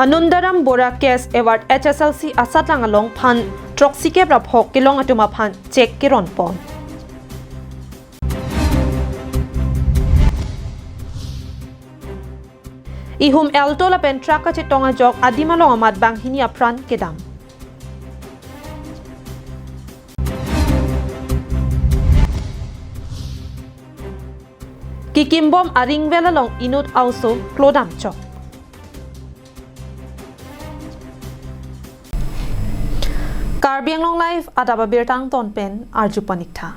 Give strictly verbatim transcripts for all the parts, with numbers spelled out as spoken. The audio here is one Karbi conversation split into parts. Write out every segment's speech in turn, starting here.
Anandaram Bora Cash Award H S L C asatlang along phan throksi kep ra pho kelong atum aphan cheque keron pon. Ihum Alto lapen truck kachetong ajok adim along amat banghini apran kedam. Kikimbom aring vel along inut a-oso klodam chok. Karbi Anglong Live adap abirta angton pen arju pon ik tha.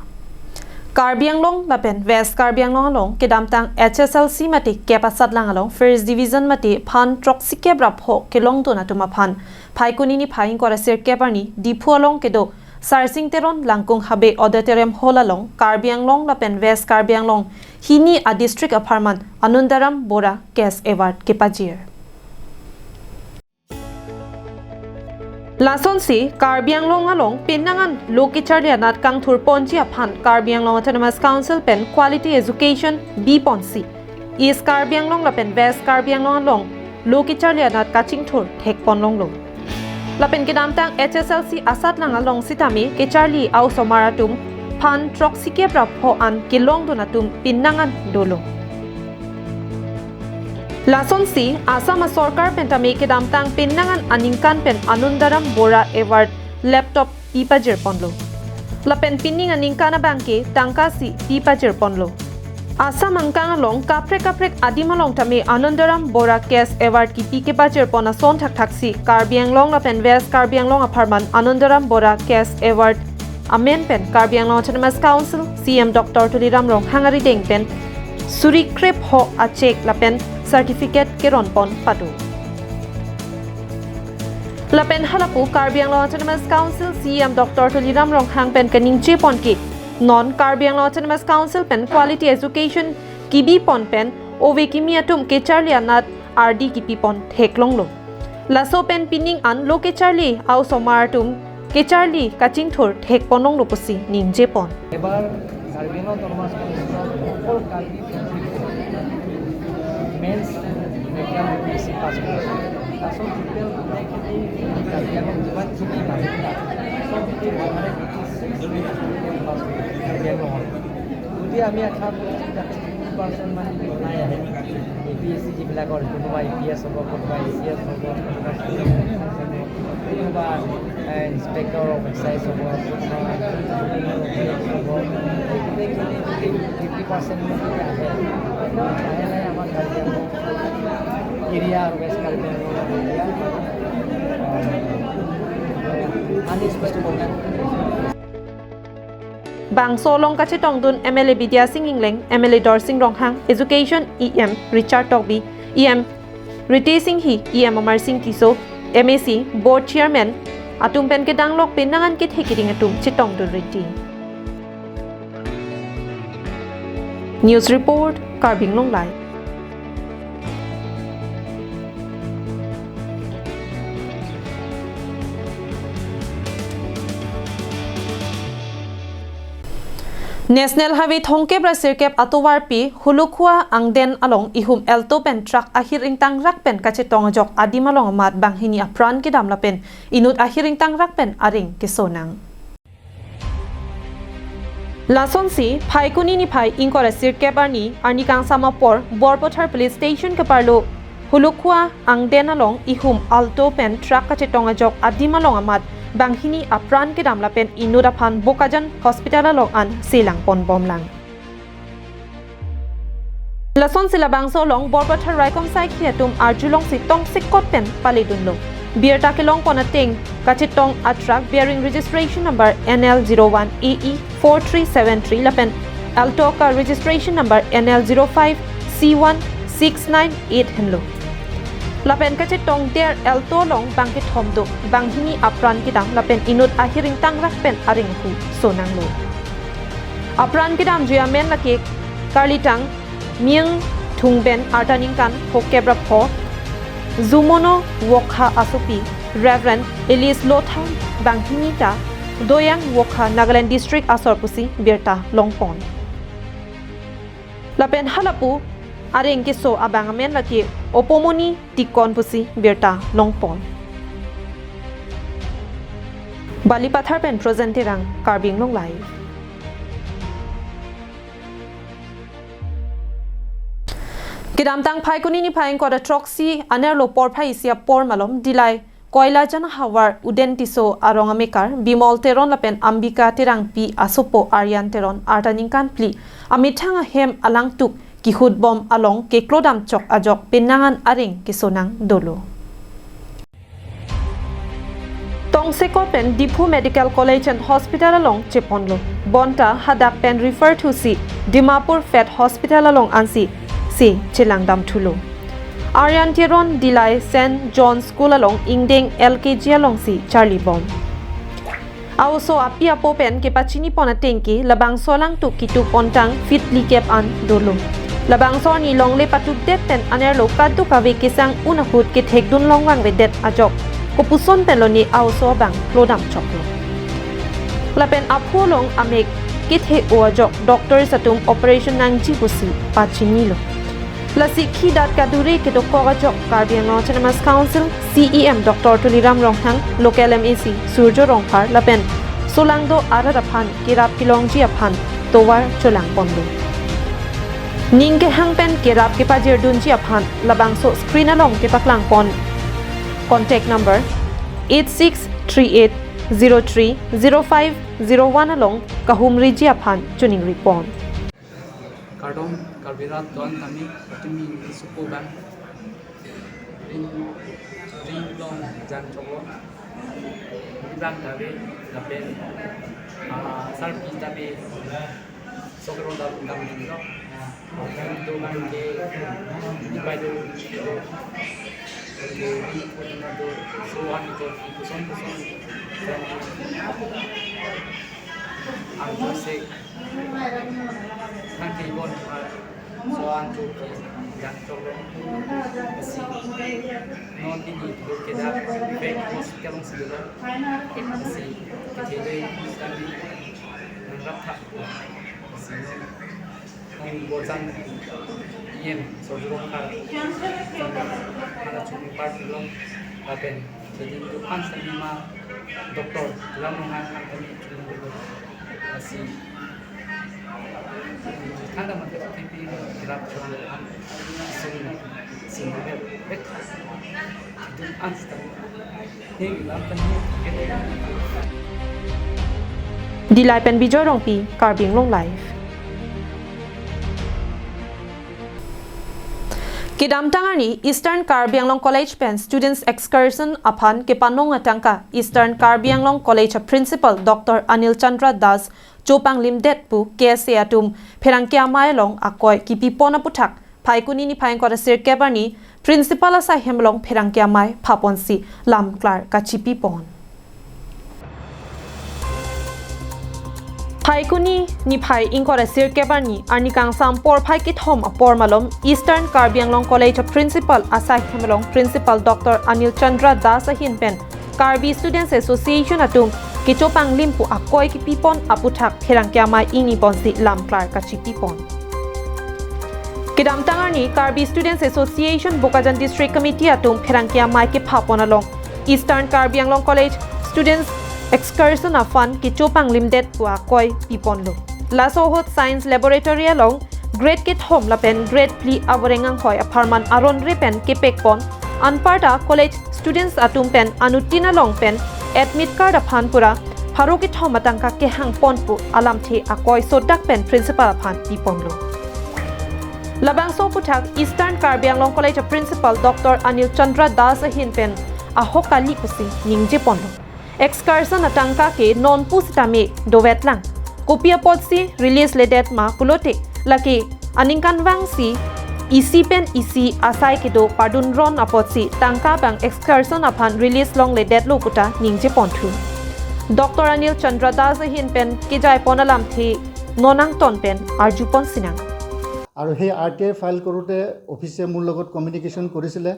Karbi Anglong lapen West Karbi Anglong along kedamtang H S L C mate kep asatlang along First Division mate phan throksi kep ra pho kelongdun atum aphan Phaikuni niphai ingkoi ra sirkep arni Diphu along kedo Sarsing Teron Langkung Habe Auditorium Hall along Karbi Anglong lapen West Karbi Anglong hini a-district apharman Anandaram Bora Cash Award kepajir. Lasonsi Karbi Anglong along penang an lo kecharli anat kangthur ponji aphan Karbi Anglong Autonomous Council pen Quality Education bi ponsi East Karbi Anglong lapen West Karbi Anglong along lo kecharli anat kachingthur thek pon longlo. Lapen kedamtang H S L C asatlang along sitame kecharli a-osomar atum phan throksi kep ra pho an kelongdun atum penang an dolo. Lasonsi Assam asorkar pen tame kedamtang penang an aningkan pen Anandaram Bora Award laptop pipajir ponlo. Lapen pining aningkan abangke tangka isi pipajir ponlo. Assam angkang along kaprek kaprek adim along tame Anandaram Bora Cash Award kipi kepajir pon ason thakthaksi Karbi Anglong lapen West Karbi Anglong apharman Anandaram Bora Cash Award amen pen Karbi Anglong Autonomous Council C E M Doctor Tuliram Ronghang arideng pen suri krep ho a-cheque lapen certificate keron pon pado. Lapen halapu Karbi Anglong Autonomous Council C E M Doctor Tuliram Ronghang pen kaningje pon ke non Karbi Anglong Autonomous Council pen Quality Education kibi pon pen ove kimi atum kecharli anat ardi kipi pon thek longlo. Laso pen pining an lo kecharli a-osomar atum kecharli kachingthur thek pon longlo pusi ningje pon. এবাৰ কাৰ্বি Anglong autonomous কাউন্সিলত অকল Karbi mains medium U P S C pass কৰিছে। তাৰপিছত টোটেল গোটেইখিনি কাৰ্বি আংলং যিমানখিনি মানুহবিলাক চব গোটেই ওৱান হাণ্ড্ৰেড এইটি ছিক্স পাছ কৰিছে কাৰ্বি আংলঙত। যদি আমি আশা কৰিছোঁ যাতে টু পাৰ্চেণ্ট মান ওলাই আহে, এ পি এছ চি যিবিলাকৰ কোনোবা এ পি এছ হ'ব, কোনোবা এ চি এছ হ'ব, কোনোবা কোনোবা ইনস্পেক্টৰ অফ এক্সাইজ হ'ব, কোনোবা হ'ব, গোটেইখিনি যদি ফিফটি পাৰ্চেণ্ট যদি আহে, লাহে লাহে আমাৰ কাৰ্বি আংলং এৰিয়া আৰু west Karbi Anglong area unexpected problem. Bangso along kachetongdun M L A Bidya Sing Engleng, M L A Dorsing Ronghang, Education E M Richard Tokbi, E M Ritesh Enghi, E M Amarsing Tisso, M A C, Board Chairman atum pen kedanglok penang an kethe kiding atum chetongdun riti. News report, Karbi Anglong Live. National Highway thomkep ra sirkep atovarpi Hulukhua angden along ihum Alto pen truck ahir ingtangrak pen kachetong ajok adim along amat banghini apran kedam lapen inut ahir ingtangrak pen areng kesonang. Lasonsi, Phaikuni niphai ingkoi ra sirkep arni, arni kangsam apor, Borpathar Police Station keparlo, Hulukhua angden along ihum Alto pen truck kachetong ajok adim along amat banghini apran kedam lapen inut aphan Bokajan Hospital along an selang pon bomlang. Lasonsi labangso along Borpathar raikom saikhi atum arjulongsi tongsekot pen paledunlo. Birta kelong pon ateng kachetong a truck bearing registration number N L zero one A E four three seven three lapen Alto ka registration number N L zero five C one six nine eight henlo. Lapen kachetongder Alto along bangkethom do, banghini apran kedam lapen inut ahir ingtangrak pen areng ahu sonanglo. Apran kedamji amen lake karlitang Miang Thungben arta ningkan phokep ra pho, Jumono Wokha asopi Reverend Elis Lothar, banghini ta Doyang Wokha Nagaland District asor pusi birta longpon. Lapen halapu areng keso abang amen lake Opomoni tikon pusi birta longpon. Balipathar pen Projen Terang, Karbi Anglong Live. Kedamtang Phaikuni niphai ingkoi ra throksi anerlo porphai isi apor malom Dillai Koilajan havar Uden Tisso arong amekar Bimol Teron lapen Ambika Terangpi asopo Aryan Teron arta ningkan phli amethang ahem alangtuk kihut bom along keklodam chok ajok penang an areng kesonang dolo. Tongsekot pen Diphu Medical College and Hospital along cheponlo. Bonta hadak pen refer thusi Dimapur Fed Hospital along ansi si chelangdam thulo. Aryan Teron Dillai Saint John School along ingdeng L K G alongsi charlibom. A-oso api apo pen kepachinipon atengke labangso alangtuk kitu pontang feet phlikep an dolo. Labangso arni longle patupdet pen anerlo kadokave kesang un ahut kethekdun longvangvedet ajok kopuson penlo ne a-oso abang klodam choklo. Lapen aphu along amek kethe-o ajok doctors atum operation nangji pusi pachinilo. Lasi khidat kadure kedokok ajok Karbi Anglong Autonomous Council C E M Doctor Tuliram Ronghang, local M A C Surjya Rongphar lapen solangdo arat aphan kerap kelongji aphan tovar cholangponlo. Ning kehang pen kerap kepajirdunji aphan labangso screen along kepaklangpon contact number eight six three eight zero three zero five zero one along kahumriji aphan choningripon. Kardom, Karbi rat don kami, kami suku bang. Ring, ring long jang chobo. Ring bang kami, lapen, ah, sarpi kami, sokro dam, dam dilo. Ring do ke, di pai do, ke, ring do, so an do, kuson, kuson. Ang do se, nang ke bon, so an do ke, jang chobo. Kasi, non ini do ke da, back hospital si dolo. Kasi, ke de, kami, nang rap thak. Kasi, non, Nang bojan yen sojuro kar. Mana chukni part long lapen. Jadi itu kan sami ma doktor lam nang kan kami chukni dulu. Asi. Kan da mate T P grab chukni an sung sung bek. Itu an sami. Dillai pen Bijoy Rongpi, Karbi Anglong Live. Kedamtang arni Eastern Karbi Anglong College pen Students Excursion aphan kepanong atangka Eastern Karbi Anglong College a Principal Doctor Anil Chandra Das chopanglimdet pu K S A atum pherangke amei along akoi kipipon aputhak Phaikuni niphai ingkoi ra sirkep arni Principal asai hem along pherangke amei phaponsi lamklar kachipipon. Phaikuni niphai ingkoi ra sirkep arni arni kangsam porphai kethom apor malom Eastern Karbi Anglong College a Principal asai hem along Principal Doctor Anil Chandra Das ahin pen Karbi Students Association atum kechopanglim pu akoi kipipon aputhak pherangke amei ingniponsi lamklar kachipipon. Kedamtang arni Karbi Students Association Bokajan District Committee atum pherangke amei kephapon along Eastern Karbi Anglong College Students Excursion aphan kechopanglimdet pu akoi piponlo. Laso ahut Science Laboratory along grade kethom lapen grade phli avoreng anghoi apharman aronre pen kepekpon anparta college students atum pen anuttin along pen admit card aphan pura pharo kethom atangka kehangpon pu alamthe akoi sodak pen principal aphan piponlo. Labangso aputhak Eastern Karbi Anglong College a Principal Doctor Anil Chandra Das ahin pen ahok kali pusi ningjeponlo. Excursion atangka ke non pusitame dovetlang. Kopi apotsi release ledet ma pulote lake aningkanvangsi isi pen isi asai kedo pardunron apotsi tangka abang excursion aphan release longledetlo puta ningjeponthu. Doctor Anil Chandra Das ahin pen kejaipon alamthe non angton pen arjupon sinang. আৰু সেই আৰ T I file কৰোঁতে অফিচে মোৰ লগত কমিউনিকেশ্যন কৰিছিলে।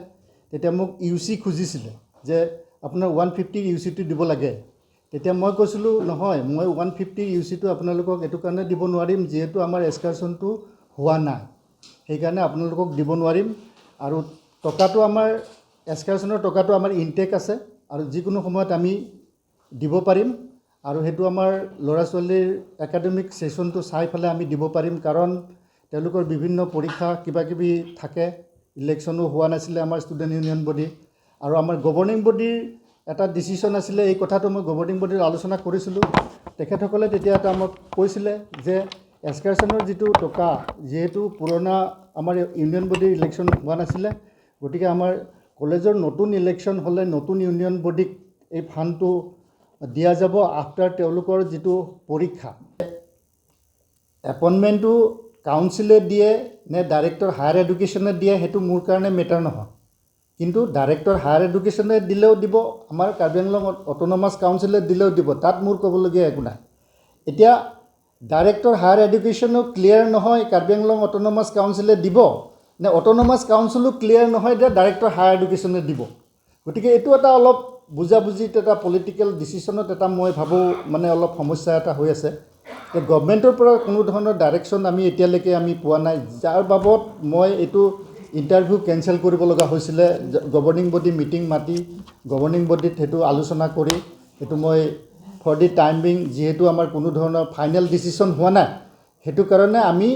তেতিয়া মোক U C খুজিছিলে যে আপোনাৰ ওৱান ফিফটি ইউ চিটো দিব লাগে। তেতিয়া মই কৈছিলোঁ, নহয়, মই ওৱান ফিফটি ইউ চিটো আপোনালোকক এইটো কাৰণে দিব নোৱাৰিম, যিহেতু আমাৰ এক্সকাৰশ্যনটো হোৱা নাই, সেইকাৰণে আপোনালোকক দিব নোৱাৰিম। আৰু টকাটো আমাৰ এছকাৰশ্যনৰ টকাটো আমাৰ ইনটেক আছে আৰু যিকোনো সময়ত আমি দিব পাৰিম আৰু সেইটো আমাৰ ল'ৰা ছোৱালীৰ একাডেমিক ছেশ্যনটো চাই পেলাই আমি দিব পাৰিম, কাৰণ তেওঁলোকৰ বিভিন্ন পৰীক্ষা কিবা কিবি থাকে। ইলেকশ্যনো হোৱা নাছিলে আমাৰ ষ্টুডেণ্ট ইউনিয়ন বডি আৰু আমাৰ গভৰ্ণিং বডিৰ এটা ডিচিশ্যন আছিলে। এই কথাটো মই গভৰ্ণিং বডিৰ আলোচনা কৰিছিলোঁ। তেখেতসকলে তেতিয়া এটা মোক কৈছিলে যে এছকাৰশ্যনৰ যিটো টকা, যিহেতু পুৰণা আমাৰ ইউনিয়ন বডিৰ ইলেকশ্যন হোৱা নাছিলে, গতিকে আমাৰ কলেজৰ নতুন ইলেকশ্যন হ'লে নতুন ইউনিয়ন বডিক এই ফাণ্ডটো দিয়া যাব আফটাৰ তেওঁলোকৰ যিটো পৰীক্ষা। এপইণ্টমেণ্টটো কাউন্সিলে দিয়ে নে ডাইৰেক্টৰ হায়াৰ এডুকেশ্যনে দিয়ে, সেইটো মোৰ কাৰণে মেটাৰ নহয়। কিন্তু ডাইৰেক্টৰ হায়াৰ এডুকেশ্যনে দিলেও দিব, আমাৰ কাৰ্বি আংলং অট'নমাছ কাউন্সিলে দিলেও দিব, তাত মোৰ ক'বলগীয়া একো নাই। এতিয়া ডাইৰেক্টৰ হায়াৰ এডুকেশ্যনো ক্লিয়াৰ নহয় কাৰ্বি আংলং অট'নমাছ কাউন্সিলে দিব নে অট'নমাছ কাউন্সিলো ক্লিয়াৰ নহয় যে ডাইৰেক্টৰ হায়াৰ এডুকেশ্যনে দিব। গতিকে এইটো এটা অলপ বুজাবুজিত এটা পলিটিকেল ডিচিশ্যনত এটা মই ভাবোঁ মানে অলপ সমস্যা এটা হৈ আছে। যে গভৰ্ণমেণ্টৰ পৰা কোনো ধৰণৰ ডাইৰেকশ্যন আমি এতিয়ালৈকে আমি পোৱা নাই, যাৰ বাবদ মই এইটো ইণ্টাৰভিউ কেঞ্চেল কৰিব লগা হৈছিলে। জ-, গভৰ্ণিং বডি মিটিং মাতি গভৰ্ণিং বডিত সেইটো আলোচনা কৰি সেইটো মই ফৰ দি টাইম বিং যিহেতু আমাৰ কোনো ধৰণৰ ফাইনেল ডিচিশ্যন হোৱা নাই, সেইটো কাৰণে আমি,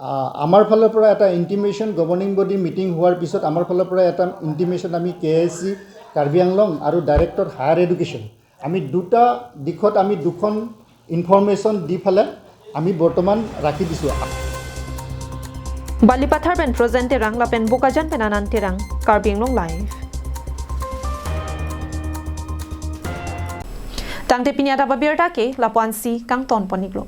আ, আমাৰ ফালৰ পৰা এটা ইণ্টিমেশ্যন, গভৰ্ণিং বডি মিটিং হোৱাৰ পিছত আমাৰ ফালৰ পৰা এটা ইণ্টিমেশ্যন আমি কে আই চি কাৰ্বি আংলং আৰু ডাইৰেক্টৰ হায়াৰ এডুকেশ্যন, আমি দুটা দিশত আমি দুখন ইনফৰমেশ্যন দি ফালে আমি বৰ্তমান ৰাখি দিছোঁ। Balipathar pen Frozen Terang lapen Bokajan pen Anand Terang, Karbi Anglong Live. Tangte pini adap abirta ke lapu-ansi kangton pon-iklo.